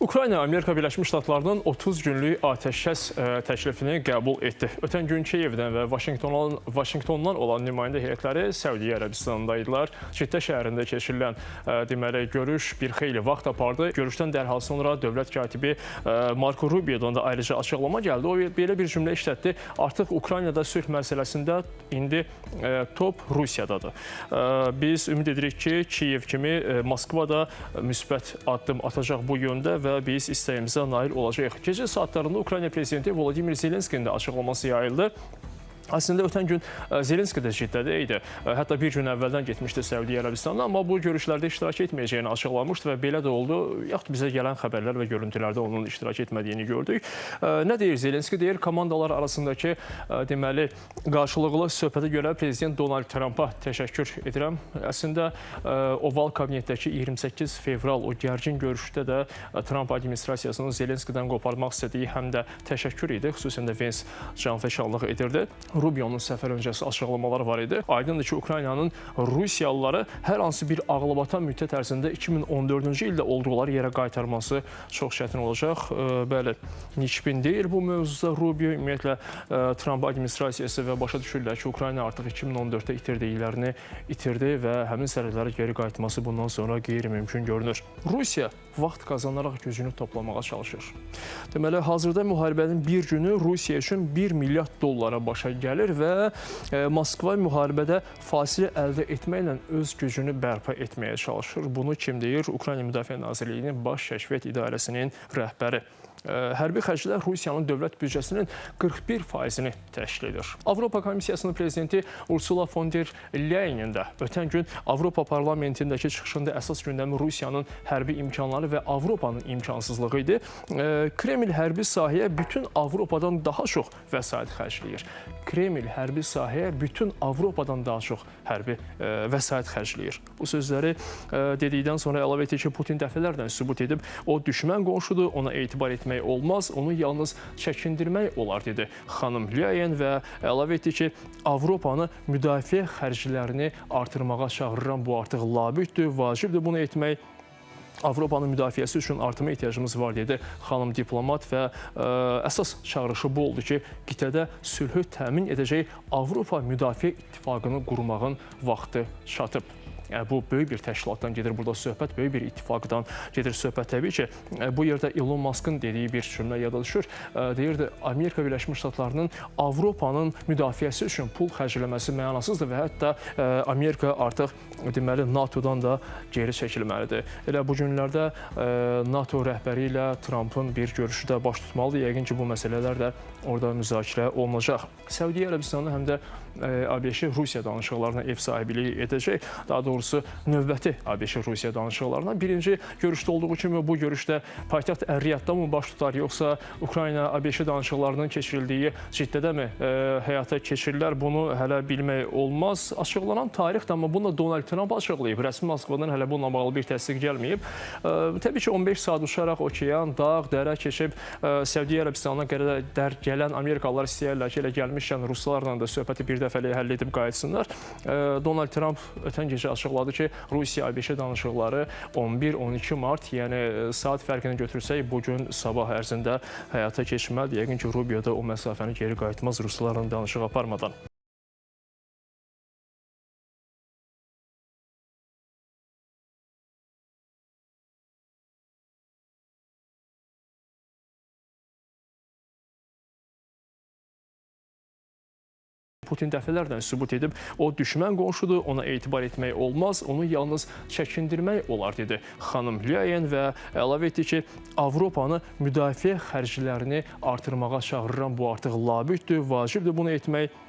Ukrayna Amerika Birləşmiş Ştatlarının 30 günlük atəşkəs təklifini qəbul etdi. Ötən gün Kiyevdən və Vaşinqtondan olan nümayəndə heyətləri Səudiyyə Ərəbistanında idilər. Ciddə şəhərində keçirilən deməli görüş bir xeyli vaxt apardı. Görüşdən dərhal sonra dövlət katibi Marco Rubio'dan da ayrıca açıqlama gəldi. O belə bir cümlə işlətdi. Artıq Ukraynada sülh məsələsində indi top Rusiyadadır. Biz ümid edirik ki, Kiyev kimi Moskva da müsbət addım atacaq bu yöndə və biz istəyimizə nail olacağıq. Gecə saatlarında Ukrayna prezidenti Volodymyr Zelenskinin də açıqlaması yayıldı. Əslində ötən gün Zelenski də Ciddədə idi. Hətta bir gün əvvəldən getmişdi Səudiyyə Ərəbistanına, amma bu görüşlərdə iştirak etməyəcəyini açıqlamışdı və belə də oldu. Yaxud bizə gələn xəbərlər və görüntülərdə onun iştirak etmədiyini gördük. Nə deyir Zelenski? Deyir, komandalar arasındakı deməli qarşılıqlı söhbətə görə prezident Donald Trumpa təşəkkür edirəm. Əslində Oval kabinetdəki 28 fevral o gərgin görüşdə də Trump administrasiyasının Zelenskidən qoparmaq istədiyi həm də təşəkkür idi. Xüsusən də Vance canfəşanlıq edirdi. Rubio'nun səfər öncəsi açıqlamaları var idi. Aydındır ki, Ukraynanın Rusiyalıları hər hansı bir ağlabatan müddət ərzində 2014-cü ildə olduqları yerə qaytarması çox çətin olacaq. Bəli, nikbin deyil bu mövzuda Rubio, ümumiyyətlə Trump administrasiyası və başa düşürlər ki, Ukrayna artıq 2014-də itirdiklərini itirdi və həmin sərhədlərə geri qayıtması bundan sonra qeyri-mümkün görünür. Rusiya vaxt qazanaraq gücünü toplamağa çalışır. Deməli, hazırda müharibənin bir günü Rusiya üçün 1 milyard dollara başa gəlir və Moskva müharibədə fasilə əldə etməklə öz gücünü bərpa etməyə çalışır. Bunu kim deyir? Ukrayna Müdafiə Nazirliyinin Baş Kəşfiyyat İdarəsinin rəhbəri. Hərbi xərclər Rusiyanın dövlət büdcəsinin 41%-ni təşkil edir. Avropa Komissiyasının prezidenti Ursula von der Leyenin də ötən gün Avropa Parlamentindəki çıxışında əsas gündəmi Rusiyanın hərbi imkanları və Avropanın imkansızlığı idi. Kreml hərbi sahəyə bütün Avropadan daha çox vəsait xərcləyir. Kreml hərbi sahəyə bütün Avropadan daha çox hərbi vəsait xərcləyir. Bu sözləri dedikdən sonra əlavə etdi ki, Putin dəfələrlə sübut edib, o düşmən qonşudur, ona etibar etmək olmaz, onu yalnız çəkindirmək olar, dedi xanım Leyen və əlavə etdi ki, Avropanı müdafiə xərclərini artırmağa çağırıram, bu artıq labüddür, vacibdir bunu etmək. Avropanın müdafiəsi üçün artıma ehtiyacımız var, dedi xanım diplomat və əsas çağırışı bu oldu ki, qitədə sülhü təmin edəcək Avropa Müdafiə İttifaqını qurmağın vaxtı çatıb. Yəni, bu böyük bir təşkilatdan gedir burada söhbət, böyük bir ittifaqdan gedir söhbət. Təbii ki, bu yerdə Elon Musk'ın dediyi bir cümlə yada düşür. Deyirdi, Amerika Birləşmiş Ştatlarının Avropanın müdafiəsi üçün pul xərcləməsi mənasızdır və hətta Amerika artıq deməli NATO-dan da geri çəkilməlidir. Elə bu günlərdə NATO rəhbəri ilə Trumpın bir görüşü də baş tutmalıdır. Yəqin ki, bu məsələlər də orada müzakirə olunacaq. Səudiyyə Ərəbistanı həm də ABŞ-Rusiya danışıqlarına ev sahibliyi edəcək. Daha doğrusu növbəti ABŞ-Rusiya danışıqlarına. Birinci görüşdə olduğu kimi bu görüşdə paytaxt Ər-Riyadda mı baş tutar, yoxsa Ukrayna-ABŞ danışıqlarının keçirildiyi Ciddədə mi həyata keçirirlər, bunu hələ bilmək olmaz. Açıqlanan tarix də, amma bunu da Donald Trump açıqlayıb. Rəsmi Moskvadan hələ bununla bağlı bir təsdiq gəlməyib. Təbii ki, 15 saat uçaraq okean, dağ, dərə keçib Səudiyyə Ərəbistanına qədər gələn Amerikalılar istəyirlər ki, elə gəlmişkən ruslarla da söhbəti bir dəfəlik həll edib qayıtsınlar. Donald Trump ötən gecə açıqladı ki, Rusiya-ABŞ danışıqları 11-12 mart, yəni saat fərqini götürsək, bugün sabah ərzində həyata keçməlidir. Yəqin ki, Rubio da o məsafəni geri qayıtmaz ruslarla danışıq aparmadan. Putin dəfələrlə sübut edib, o düşmən qonşudur, ona etibar etmək olmaz, onu yalnız çəkindirmək olar, dedi xanım Leyen və əlavə etdi ki, Avropanı müdafiə xərclərini artırmağa çağırıram, bu artıq labüddür, vacibdir bunu etmək.